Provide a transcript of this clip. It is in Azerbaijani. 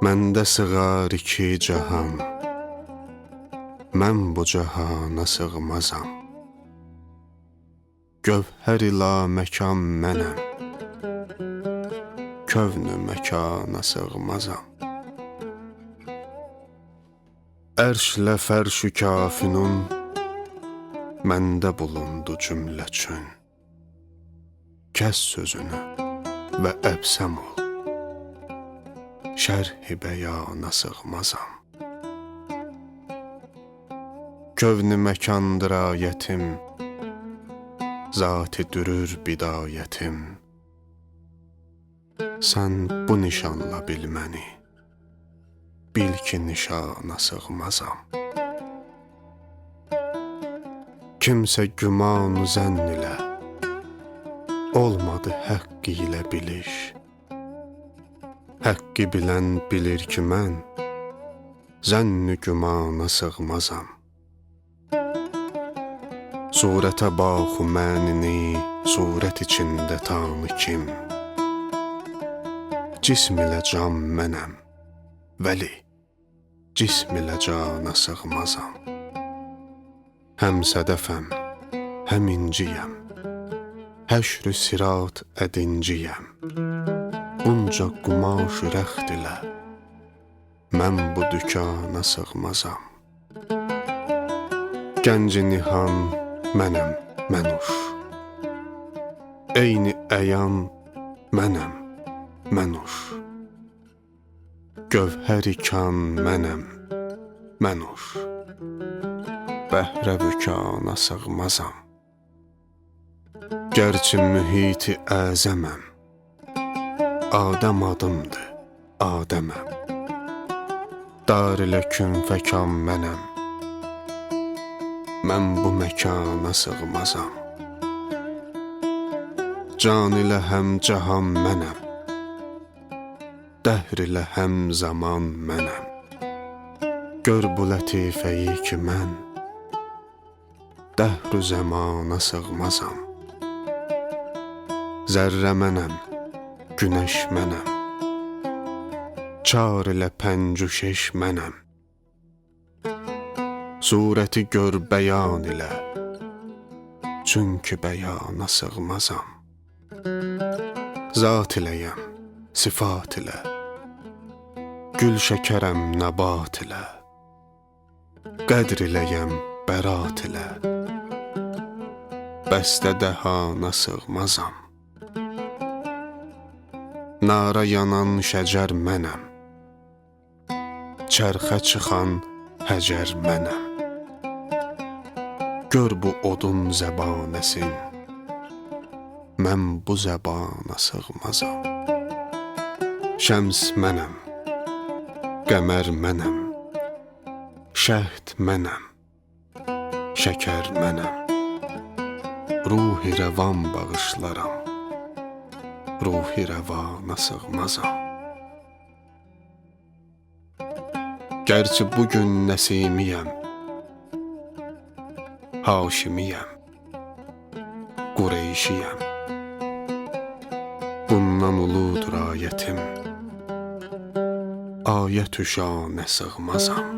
Məndə sığar iki cahan, mən bu cahana sığmazam. Gövhər-i laməkan mənəm, kövn-ü məkana sığmazam. Ərşlə fərş-ü kafinun məndə bulundu cümlə üçün. Kəs sözünü və əbsəm ol, şərh-i bəyana sığmazam. Kövn-ü məkandır ayətim, zat-ı dürür bidayətim. Sən bu nişanla bil məni, bil ki nişana sığmazam. Kimsə güman-ı zənn ilə, olmadı həqq ilə biliş. Həqqi bilən bilir ki mən, zənn-ü gümana sığmazam. Surətə baxu mənini, surət içində tanı kim. Cism ilə can mənəm, vəli cism ilə cana sığmazam. Həm sədəfəm, həm inciyəm, həşr-ü sirat ədinciyəm. Bunca qumaş rəxt ilə, mən bu dükana sığmazam. Gənc-i nihan mənəm, mənuş, eyni əyan mənəm, mənuş. Gövhər-i kan mənəm, mənuş, bəhrə vükana sığmazam. Gərçi mühit-i əzəməm, Adəm adımdır, Adəməm. Dar ilə kün fəkan mənəm, mən bu məkana sığmazam. Can ilə həm cahan mənəm, dəhr ilə həm zaman mənəm. Gör bu lətifəyi ki mən, dəhr-ü zamana sığmazam. Zərrə mənəm, günəş mənəm, çar ilə pəncü şeş mənəm. Surəti gör bəyan ilə, çünki bəyana sığmazam. Zat iləyəm, sifat ilə, gül şəkərəm nəbat ilə, qədr iləyəm bərat ilə, bəstə dəhana sığmazam. Nara yanan şəcər mənəm, çərxə çıxan həcər mənəm. Gör bu odun zəbanəsin, mən bu zəbana sığmazam. Şəms mənəm, qəmər mənəm, şəhd mənəm, şəkər mənəm. Ruhi rəvan bağışlaram, ruhi rəvana sığmazam. Gərçi bugün Nəsimiyəm, Haşimiyəm, Qureyşiyəm. Bundan uludur ayətim, ayət-ü şanə sığmazam.